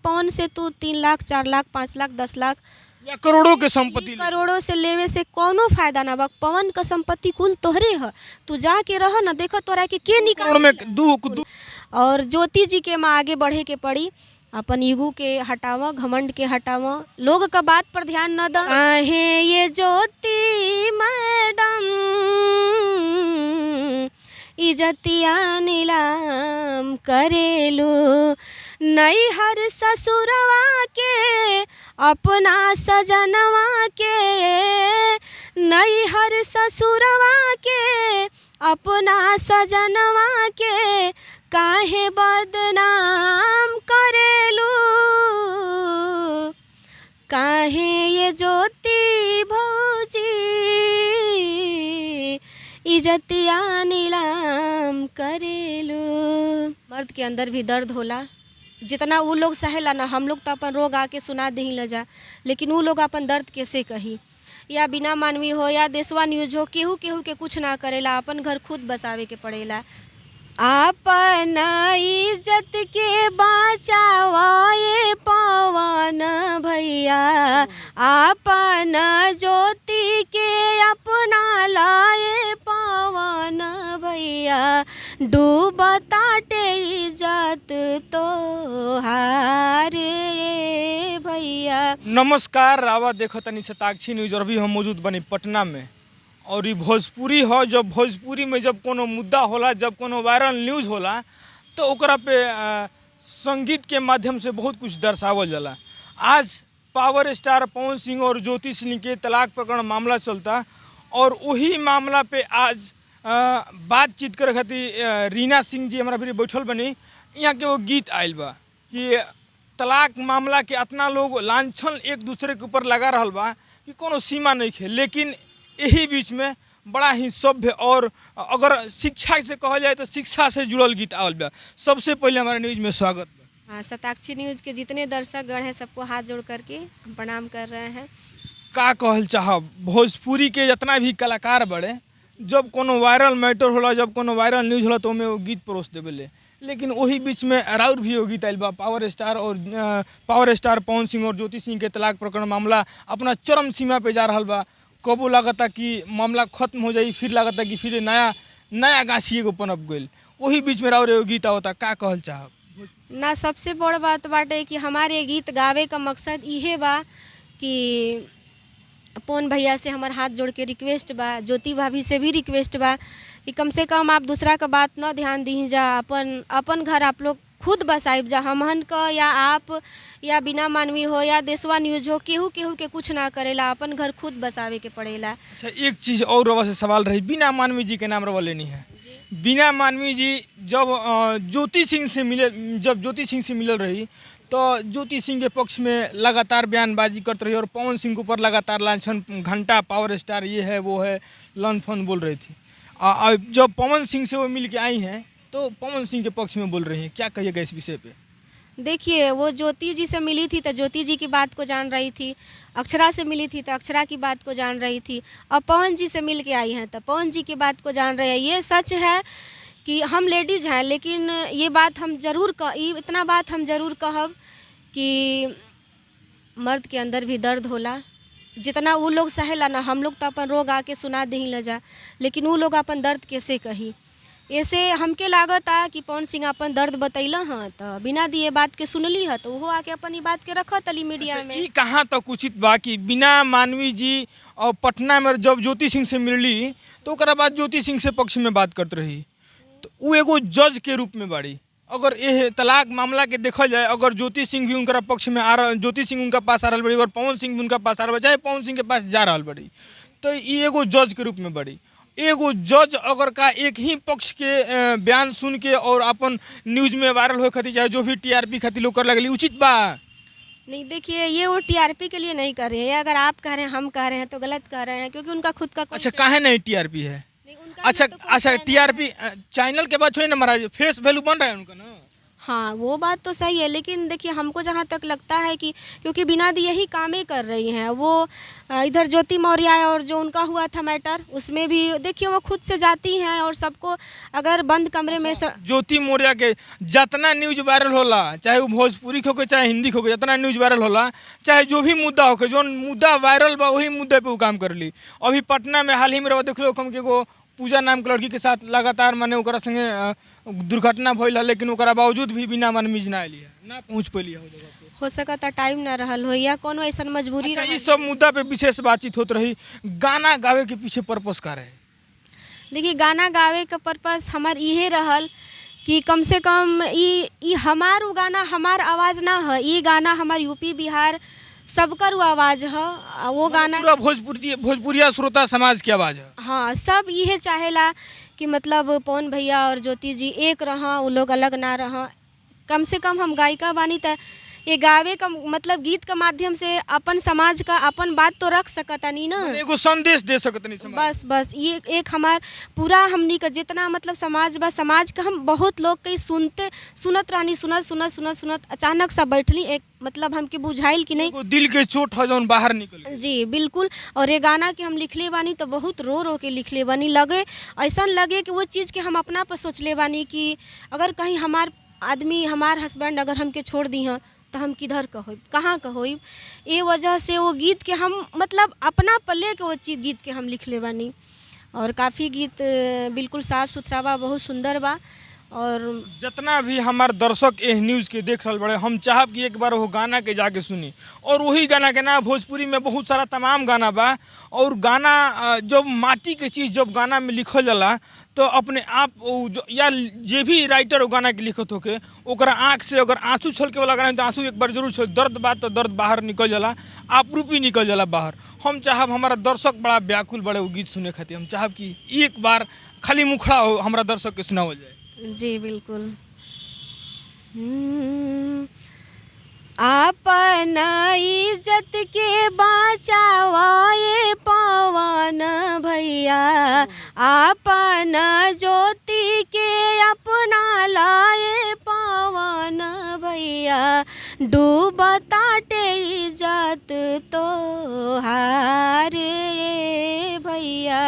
पवन से तू 3 लाख, 4 लाख, 5 लाख, 10 लाख या करोड़ों के संपत्ति। करोड़ों से लेवे से कौनो फायदा ना बा। पवन का संपत्ति कुल तोहरे ह। तू जाके रह ना, देखो तोरा के निकाल। करोड़ में दू दू। और ज्योति जी के माँ आगे बढ़े के पड़ी। अपन ईगो के हटाव, घमंड के हटाव, लोग का बात पर ध्यान न द आहे। ये ज्योति मैडम इजतिया नीलाम करेलू, नैहर ससुरवा के, अपना सजनवा के, नैहर ससुरवा के, अपना सजनवा के काहे बदनाम करेलू? काहे ये ज्योति भौजी इजतिया नीलाम करेलू? मर्द के अंदर भी दर्द होला। जितना उ लोग सहेला ना, हम लोग तो अपन रोग आके सुना दही ल जा, लेकिन उ लोग अपन दर्द कैसे कही? या बिना मानवी हो या देशवा न्यूज हो, केहू केहू के कुछ ना करेला। अपन घर खुद बसावे के पड़ेला। आपन इज्जत के बचावाए पवन भैया, आपन ज्योति के अपना लाए पवन भैया, डूबताटे इज्जत तोहार ए भैया। नमस्कार, रावा देखतनी शताक्षी न्यूज और अभी हम मौजूद बनी पटना में और ई भोजपुरी ह। जब भोजपुरी में जब कोनो मुद्दा होला, जब कोनो वायरल न्यूज़ होला, तो ओकरा पे संगीत के माध्यम से बहुत कुछ दर्शावल जाला। आज पावर स्टार पवन सिंह और ज्योति सिंह के तलाक प्रकरण मामला चलता और वही मामला पे आज बातचीत करे खातिर रीना सिंह जी हमारा भी बैठल बनी। यहाँ के वो गीत आयल बा कि तलाक मामला के इतना लोग लांछन एक दूसरे के ऊपर लगा रहल बा कि कोनो सीमा नहीं है, लेकिन यही बीच में बड़ा ही सभ्य और अगर शिक्षा से कहल जाए तो शिक्षा से जुड़ल गीत आवल बा। सबसे पहले हमारे न्यूज़ में स्वागत बा। हाँ, शताक्षी न्यूज़ के जितने दर्शकगण हैं, सबको हाथ जोड़ करके हम प्रणाम कर रहे हैं। का कहल चाहब, भोजपुरी के जितना भी कलाकार बड़े, जब कोनो वायरल मैटर होला, जब कोनो वायरल न्यूज़ होला, तो ओमे वो गीत परोस देवेले, लेकिन वही बीच में राउर भी वो गीत आयल बा। पावर स्टार पवन सिंह और ज्योति सिंह के तलाक प्रकरण मामला अपना चरम सीमा पे जा रहल बा। कबो लागता कि मामला खत्म हो जाई, फिर लागता कि फिर नया नया गाछी एगो पनप गइल। वही बीच में राउर एगो गीत आवता, का कहल चाहब? ना, सबसे बड़ बात बाटे कि हमारे गीत गावे का मकसद इहे बा कि पवन भैया से हमार हाथ जोड़ के रिक्वेस्ट बा, ज्योति भाभी से भी रिक्वेस्ट बा कि कम से कम आप दूसरा का बात न ध्यान दी जा, अपन अपन घर आप लोग खुद बसाइब जा। हमहन का या आप या बिना मानवी हो या देशवा न्यूज हो, केहू केहू के कुछ ना करेला। अपन घर खुद बसावे के पड़ेला। अच्छा, एक चीज़ और रवा से सवाल रही। बिना मानवी जी के नाम रवा लेनी है। बिना मानवी जी जब ज्योति सिंह से मिले, जब ज्योति सिंह से मिलल रही, तो ज्योति सिंह के पक्ष में लगातार बयानबाजी करते रही और पवन सिंह के ऊपर लगातार लांछन, घंटा, पावर स्टार, ये है, वो है, लन फन बोल रही थी। आ, आ, जब पवन सिंह से वो मिल के आई हैं, तो पवन सिंह के पक्ष में बोल रही हैं। क्या कहिएगा इस विषय पे? देखिए, वो ज्योति जी से मिली थी तो ज्योति जी की बात को जान रही थी, अक्षरा से मिली थी तो अक्षरा की बात को जान रही थी, अब पवन जी से मिल के आई हैं तो पवन जी की बात को जान रहे हैं। ये सच है कि हम लेडीज़ हैं, लेकिन ये बात हम ज़रूर कह इतना बात हम ज़रूर कहब कि मर्द के अंदर भी दर्द होला। जितना उ लोग सहेला ना, हम लोग तो अपन रोग आके सुना दही ल जा, लेकिन उ लोग अपन दर्द कैसे कही? ऐसे हमके लागता कि पवन सिंह अपन दर्द बतैला हँ, तो बिना दिए बात के सुनली ह, तो उहो आके अपन ई बात के रखत तली मीडिया में। ई कहाँ तक उचित बा कि बिना मानवी जी और पटना में जब ज्योति सिंह से मिलली, तो ओकरा बाद ज्योति सिंह से पक्ष में बात करत रही, तो उ एगो जज के रूप में बाड़ी। अगर ये तलाक मामला के देखल जाए, अगर ज्योति सिंह भी उनका पक्ष में आ रहा, ज्योति सिंह उनका पास आ रहल बड़ी और पवन सिंह भी उनका पास आ रहल बा, चाहे पवन सिंह के पास जा रहल बड़ी, तो ई एगो जज के रूप में बड़ी। एगो जज अगर का एक ही पक्ष के बयान सुन के और अपन न्यूज में वायरल होए खातिर, चाहे जो भी टीआरपी खातिर लोग कर लगली, उचित बा? नहीं, देखिए, ये वो टीआरपी के लिए नहीं कर रहे हैं। अगर आप कह रहे हैं, हम कह रहे हैं, तो गलत कह रहे हैं, क्योंकि उनका खुद का कोई अच्छा, काहे नहीं टीआरपी है? नहीं, उनका अच्छा। भी तो कोई अच्छा। चैनल है। टीआरपी चैनल के बाद छोड़िए ना महाराज, फेस वैल्यू बन रहा है उनका ना। हाँ, वो बात तो सही है, लेकिन देखिए हमको जहाँ तक लगता है कि क्योंकि बिना दिए ही कामें कर रही हैं वो। इधर ज्योति मौर्य और जो उनका हुआ था मैटर, उसमें भी देखिए वो खुद से जाती हैं और सबको अगर बंद कमरे में ज्योति मौर्य के जितना न्यूज वायरल होला, चाहे वो भोजपुरी के होके चाहे हिंदी के होके, जितना न्यूज वायरल होला, चाहे जो भी मुद्दा होके, जौन मुद्दा वायरल बा वही मुद्दे पे वो काम कर ली। अभी पटना में हाल ही में रउआ देखलो हम कि एगो पूजा नाम के लड़की के साथ लगातार माने ओकरा संगे दुर्घटना भइल है, लेकिन ओकरा बावजूद भी बिना मन मीज ना अयली है, ना पहुँच पैली है ओ जगह पे। हो सकता टाइम ना रहल हो या कोनो ऐसा मजबूरी अच्छा, रहल। इस सब मुद्दा पे विशेष बातचीत होत रही। गाना गावे के पीछे पर्पस का रहे? देखिए गाना गावे के पर्पस हमार इहे रहल कि कम से कम ई ई हमार उ गाना हमार आवाज़ ना है, ई गाना हमार यूपी बिहार सबकर उ आवाज़ है। वो गाना पूरा भोजपुरी भोजपुरिया श्रोता समाज की आवाज़ है। हाँ, सब इहे चाहेला कि मतलब पवन भैया और ज्योति जी एक रहें, वो लोग अलग ना रहें। कम से कम हम गायिका बानी त ये गावे का मतलब गीत के माध्यम से अपन समाज का अपन बात तो रख सकतानी ना। माने एगो संदेश दे सकत नहीं समाज। बस बस ये एक हमार पूरा हमनी का जितना मतलब समाज बा, समाज का हम बहुत लोग के सुनते सुनत रहनी, सुनत सुनत सुनत सुनत अचानक सब बैठली, एक मतलब हमके बुझाइल कि नहीं, एगो दिल के चोट है जौन बाहर निकल गई। जी बिल्कुल। और ये गाना के हम लिखले बानी तो बहुत रो रो के लिखले बानी, लगे ऐसा लगे कि वो चीज़ के हम अपना पर सोचले बानी कि अगर कहीं हमार आदमी हमार हस्बैंड अगर हमके छोड़ दी हैं तो हम किधर का होइब, कहाँ का होइब। ये वजह से वो गीत के हम मतलब अपना पर ले के वो चीज़ गीत के हम लिखले बानी। और काफ़ी गीत बिल्कुल साफ़ सुथरा बा, बहुत सुंदर बा। और जितना भी हमार दर्शक एह न्यूज़ के देख रहल बड़े, हम चाहब कि एक बार वो गाना के जाके सुनी। और वही गाना के ना भोजपुरी में बहुत सारा तमाम गाना बा, और गाना जब माटी के चीज़ जब गाना में लिखल जाला तो अपने आप उ या जे भी राइटर वो गाना के लिखत होके ओकरा आँख से अगर आंसू छलके वाला गाना है तो आंसू एक बार जरूर छल, दर्द बा तो दर्द बाहर निकल जाला, आपरूपी निकल जाला बाहर। हम चाहब हमारा दर्शक बड़ा व्याकुल बड़े वो गीत सुने खातिर, हम चाहब कि एक बार खाली मुखड़ा हो हमारा दर्शक के सुनावल जाए। जी बिल्कुल। आपन इज्जत के बचावाए पवन भैया, आपन ज्योति के अपना लाए पवन भैया, डूबताटे इज्जत तोहारे भैया,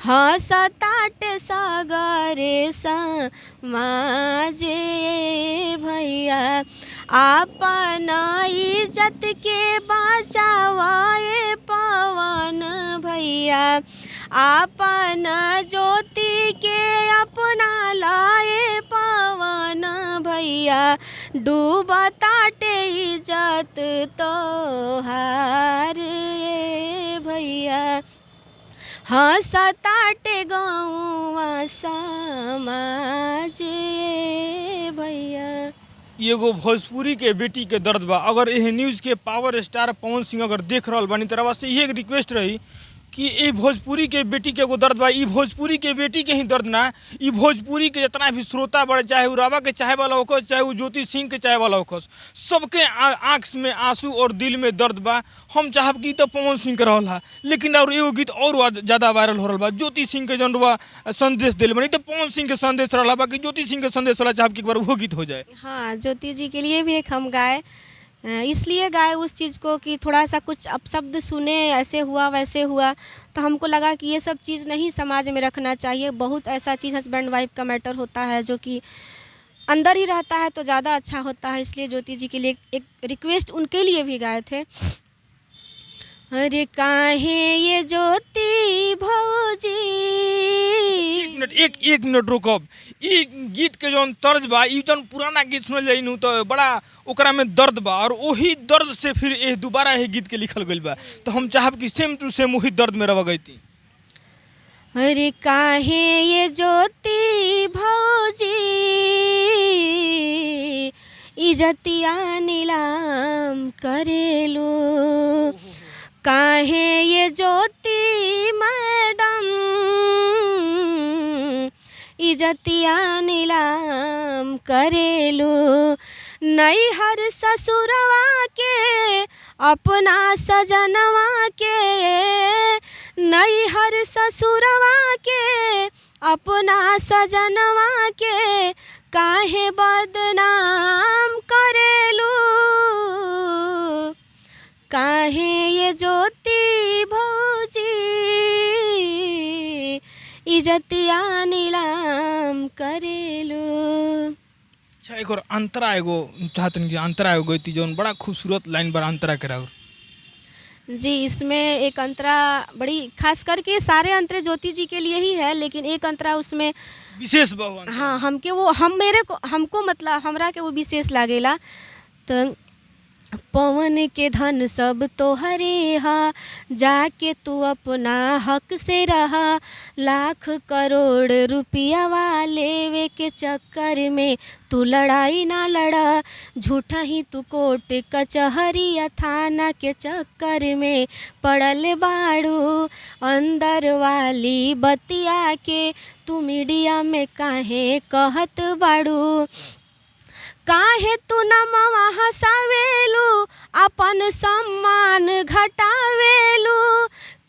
हंसताटे सागरे समाजे भैया, आपन इज्जत के बचावाए पवन भैया, आपन ज्योति के अपना लाए पवन भैया, डूबताटे इज्जत तोहार भैया, हंसताटे गौवा समाज भैया। एगो भोजपुरी के बेटी के दर्द बा। अगर एह न्यूज़ के पावर स्टार पवन सिंह अगर देख रहल बानी तो रउआ से इहे एक रिक्वेस्ट रही कि ए भोजपुरी के बेटी के एगो दर्द बा, ई भोजपुरी के बेटी के ही दर्द ना, ई भोजपुरी के जितना भी श्रोता बड़े, चाहे उ रावा के चाहे वाला होखस, चाहे उ ज्योति सिंह के चाहे वाला होखस, सबके आँख में आंसू और दिल में दर्द बा। हम चाहब कि ई तो पवन सिंह के रहल हा, लेकिन और एगो गीत और ज़्यादा वायरल हो रहल बा, ज्योति सिंह के जौन बा संदेश दिल बनी, तो पवन सिंह के संदेश रहल बा कि ज्योति सिंह के संदेश वाला चाहब कि एक बार वो गीत हो जाए। हाँ, ज्योति जी के लिए भी एक हम गाए, इसलिए गाए उस चीज़ को कि थोड़ा सा कुछ अपशब्द सुने, ऐसे हुआ वैसे हुआ, तो हमको लगा कि ये सब चीज़ नहीं समाज में रखना चाहिए। बहुत ऐसा चीज़ हस्बैंड वाइफ का मैटर होता है जो कि अंदर ही रहता है तो ज़्यादा अच्छा होता है, इसलिए ज्योति जी के लिए एक रिक्वेस्ट उनके लिए भी गाए थे। अरे काहे ये ज्योति भौजी, एक मिनट, एक एक मिनट रुकब। ई गीत के जौन तर्ज बा, ई जौन पुराना गीत सुनल जाइ नु तो बड़ा ओकरा में दर्द बा, और वही दर्द से फिर ए दोबारा ये गीत के लिखल गइल बा, तो हम चाहब कि सेम टू सेम वही दर्द में रह गई। अरे काहे ये ज्योति भौजी, इजतिया नीलाम करेलू, काहे ये ज्योति मैडम, इजतिया नीलाम करेलू, नैहर ससुरवा के अपना सजनवा के, नैहर ससुरवा के अपना सजनवा के, काहे बदनाम करेलू, काहे ये ज्योति भौजी इजतिया नीलाम करेलू। अच्छा, एक और अंतरा एगो चाहतन कि अंतरा एगो गईती जौन बड़ा खूबसूरत लाइन बड़ा अंतरा के राउर। जी, इसमें एक अंतरा बड़ी खास करके सारे अंतरे ज्योति जी के लिए ही है, लेकिन एक अंतरा उसमें विशेष बहु अंतरा। हाँ, हमके वो हम मेरे को हमको मतलब हमरा के वो विशेष लागेला। तो पवन के धन सब तोहरे हा, जाके तू अपना हक से रहा, लाख करोड़ रुपया लेवे के चक्कर में तू लड़ाई ना लड़ा, झूठा ही तू कोर्ट कचहरिया थाना के चक्कर में पड़ल बाड़ू, अंदर वाली बतिया के तू मीडिया में काहे कहत बाड़ू, काहे तू नमवा हसावेलू अपन सम्मान घटावेलू,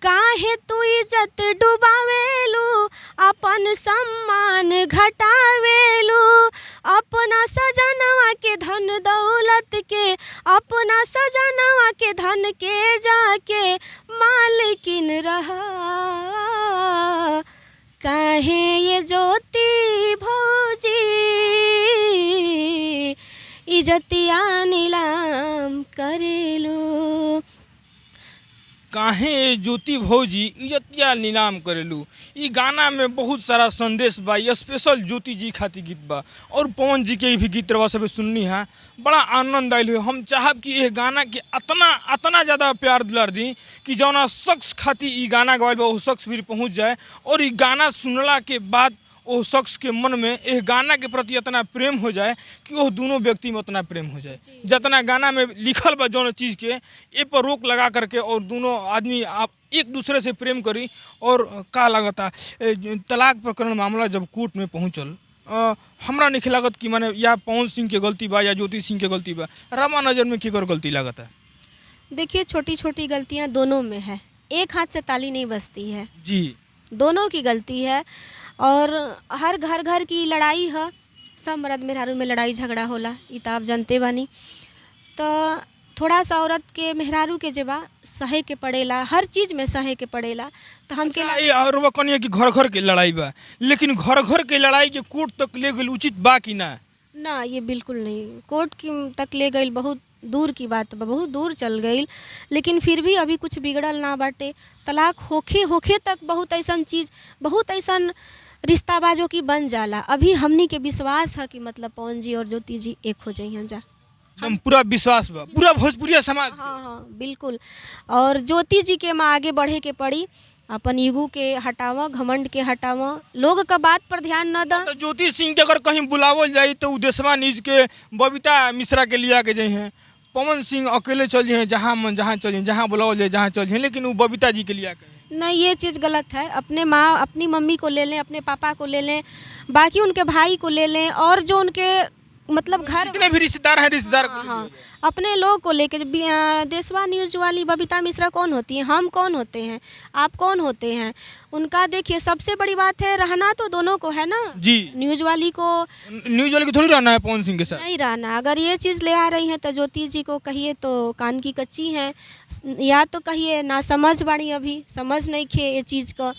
काहे तू इज्जत डुबावेलू अपन सम्मान घटावेलू, अपना सजनवा के धन दौलत के, अपना सजनवा के धन के जाके मालकिन रहा, काहे ये ज्योति भौजी इजतिया नीलाम करेलू। काहे ज्योति भौजी इजतिया नीलाम करेलू, ई गाना में बहुत सारा संदेश बा। ये स्पेशल ज्योति जी खातिर गीत बा और पवन जी के भी गीत रवा सब सुननी है, बड़ा आनंद आयल है। हम चाहब कि यह गाना के अतना अतना ज़्यादा प्यार दुलार दी कि जौना शख्स खातिर ई गाना गवाइल बा वो शख्स भी पहुँच जाए और ई गाना सुनला के बाद वो शख्स के मन में एह गाना के प्रति इतना प्रेम हो जाए कि वह दोनों व्यक्ति में उतना प्रेम हो जाए जितना गाना में लिखल बा जौन चीज़ के ए पर रोक लगा करके और दोनों आदमी आप एक दूसरे से प्रेम करी। और का लगता तलाक प्रकरण मामला जब कोर्ट में पहुँचल, हमरा नहीं लागत कि माने या पवन सिंह के गलती बा या ज्योति सिंह के गलती बा, रमा नज़र में केकर गलती लागता? देखिए, छोटी छोटी गलतियाँ दोनों में है, एक हाथ से ताली नहीं बजती है जी, दोनों की गलती है। और हर घर घर की लड़ाई है, सब मर्द मेहरारू में लड़ाई झगड़ा होला, ई तो आप जानते बानी। तो थोड़ा सा औरत के मेहरारू के जेबा सहे के पड़ेला, हर चीज़ में सहे के पड़ेला। तो हमके अच्छा, ये और वो कनिया कि घर घर के लड़ाई बा, लेकिन घर घर के लड़ाई के कोर्ट तक ले गई उचित बा कि ना? ना, ये बिल्कुल नहीं, कोर्ट की तक ले गई बहुत दूर की बात बा, बहुत दूर चल गई, लेकिन फिर भी अभी कुछ बिगड़ल ना बाटे। तलाक होखे होखे तक बहुत ऐसन चीज़, बहुत ऐसन रिश्ता बा जो कि बन जाला। अभी हमनी के विश्वास है कि मतलब पवन जी और ज्योति जी एक हो जाइहन जा, हम पूरा विश्वास बा, पूरा भोजपुरिया समाज। हाँ हाँ बिल्कुल। और ज्योति जी के माँ आगे बढ़े के पड़ी, अपन ईगो के हटावा, घमंड के हटावा, लोग का बात पर ध्यान न दा। तो ज्योति सिंह के अगर कहीं बुलावल जाए तो उ देशवा न्यूज के बबीता मिश्रा के लिया के जाइ, पवन सिंह अकेले चल जाए जहाँ मन जहाँ चल जाए, जहाँ बुलावल जाए जहाँ चल जाए, लेकिन वो बबीता जी के लिया के नहीं, ये चीज़ गलत है। अपने माँ अपनी मम्मी को ले लें, अपने पापा को ले लें, बाकी उनके भाई को ले लें, और जो उनके मतलब घर जितने भी रिश्तेदार हैं रिश्तेदार को हाँ हाँ, अपने लोग को लेके। देशवा न्यूज़ वाली बबीता मिश्रा कौन होती हैं, हम कौन होते हैं, आप कौन होते हैं? उनका देखिए सबसे बड़ी बात है, रहना तो दोनों को है ना जी। न्यूज़ वाली को न्यूज़ वाली को थोड़ी रहना है पवन सिंह के साथ, नहीं रहना। अगर ये चीज़ ले आ रही हैं तो ज्योति जी को कहिए तो कान की कच्ची हैं, या तो कहिए ना समझ बाड़ी, अभी समझ नहीं खे ये चीज़ का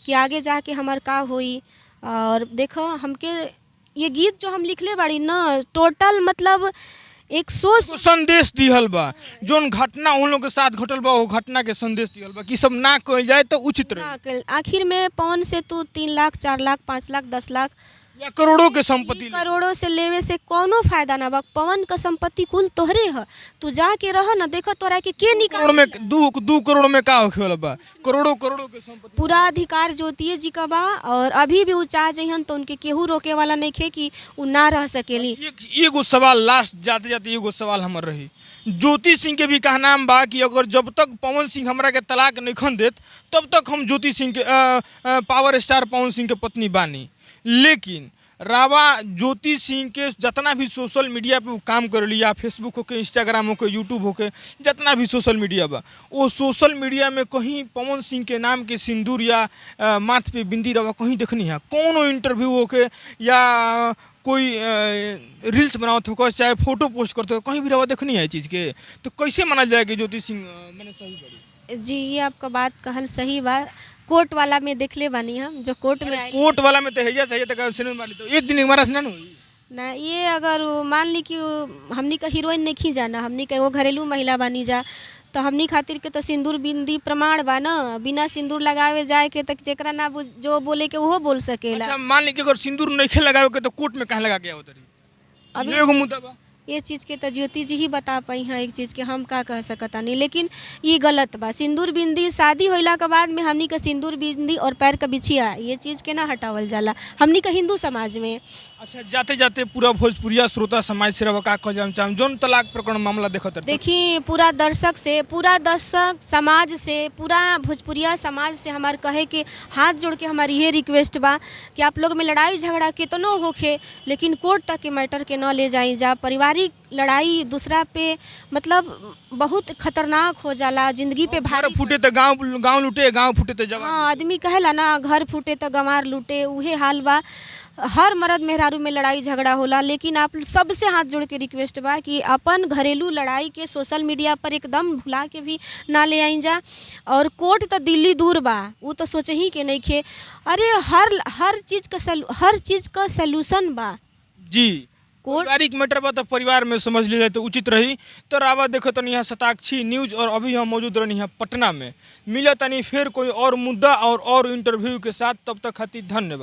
कि आगे जाके हमार का होई। और देखो हमके ये गीत जो हम लिखले बाड़ी ना, टोटल मतलब एक सोच तो संदेश दिहल बा, जोन घटना उन लोग के साथ घटल बा वो घटना के संदेश दिहल बा कि सब ना कइल जाए तो उचित रहे। ना आखिर में पवन से तू 3 लाख 4 लाख 5 लाख 10 लाख या करोड़ों के संपत्ति करोड़ों से लेवे से कोनो फायदा ना बा। पवन का संपत्ति कुल तोहरे ह, तू जाके रह ना, देखो तोरा के निकाल करोड़ में 2 करोड़ में का होखे वाला बा, करोड़ों करोड़ों के संपत्ति। पूरा अधिकार ज्योतिये जी का बा, और अभी भी उ चाह जइहन तो उनके केहू रोके वाला नहीं खे कि उ ना रह सकेली। एगो सवाल लास्ट जाते जाते एगो सवाल हमर रही, ज्योति सिंह के भी कहनाम बा कि अगर जब तक पवन सिंह हमरा के तलाक नहीं देत तब तक हम ज्योति सिंह के पावर स्टार पवन सिंह के पत्नी बानी। लेकिन रावा ज्योति सिंह के जितना भी सोशल मीडिया पे काम करेली, या फेसबुक होके, इंस्टाग्राम होके, यूट्यूब होके, जितना भी सोशल मीडिया बा, वो सोशल मीडिया में कहीं पवन सिंह के नाम के सिंदूर या माथ पे बिंदी रवा कहीं देखनी है? कोनो इंटरव्यू होके या कोई रील्स बनावत हो चाहे फोटो पोस्ट करते हो, कहीं भी रवा देखनी है चीज़ के, तो कैसे माना जाए कि ज्योति सिंह मैंने सही बड़ी? जी, ये आपका बात कहल सही बा। कोर्ट वाला में देखले बानी हम, जो कोर्ट में आई। कोर्ट वाला में तो हैजा सही तक सिनेमा मारी तो एक दिन हमारा ना हुई। ना, ये अगर वो मान ली कि वो हमनी का हीरोइन नहीं जाना, हमनी का एगो घरेलू महिला बानी जा, तो हमनी खातिर के तो सिंदूर बिंदी प्रमाण बा ना। बिना सिंदूर लगावे जाए के तक जेकरा ना जो बोले के ओहो बोल सकेला। अच्छा, मान ली कि अगर सिंदूर नहीं लगावे के तो कोर्ट में काहे लगा के आवत रही? अभी ये एगो मुद्दा बा। ये चीज़ के तो ज्योति जी ही बता पाई हैं, एक चीज़ के हम का कह सकतानी, लेकिन ये गलत बा। सिंदूर बिंदी शादी होइला के बाद में हमनी के सिंदूर बिंदी और पैर के बिछिया, ये चीज़ के ना हटावल जाला हमनी के हिंदू समाज में। अच्छा, जाते जाते पूरा भोजपुरिया श्रोता समाज से रवा का कह जाम चाहम जोन तलाक प्रकरण मामला देखत रहे? देखी, पूरा दर्शक से, पूरा दर्शक समाज से, पूरा भोजपुरिया समाज से हमार कहे के हाथ जोड़ के हमारी ये रिक्वेस्ट बा कि आप लोग में लड़ाई झगड़ा कितनो होखे, लेकिन कोर्ट तक के मैटर के न ले जाई जा। पारिवारिक लड़ाई दूसरा पे मतलब बहुत खतरनाक हो जाला, जिंदगी पे घर भारी। फूटे तो गांव गांव लूटे, गांव फूटे तो जवान। हाँ, आदमी कहेला ना, घर फूटे तो गंवार लूटे, उहे हाल बा। हर मर्द मेहरारू में लड़ाई झगड़ा होला, लेकिन आप सबसे हाथ जोड़ के रिक्वेस्ट बा कि अपन घरेलू लड़ाई के सोशल मीडिया पर एकदम भुला के भी ना ले आई जा। और कोर्ट तो दिल्ली दूर बा, वो तो सोचे ही के नहीं खे। अरे हर हर चीज़ का हर चीज़ का सलूशन बा। जी, कोर्ट पारिवारिक मैटर बा तो परिवार में समझ लिया जाए तो उचित रही। तो रावा देखो तनी यहाँ शताक्षी न्यूज और अभी हम मौजूद रहनी है पटना में। मिला तनी फिर कोई और मुद्दा और इंटरव्यू के साथ, तब तक खातिर धन्यवाद।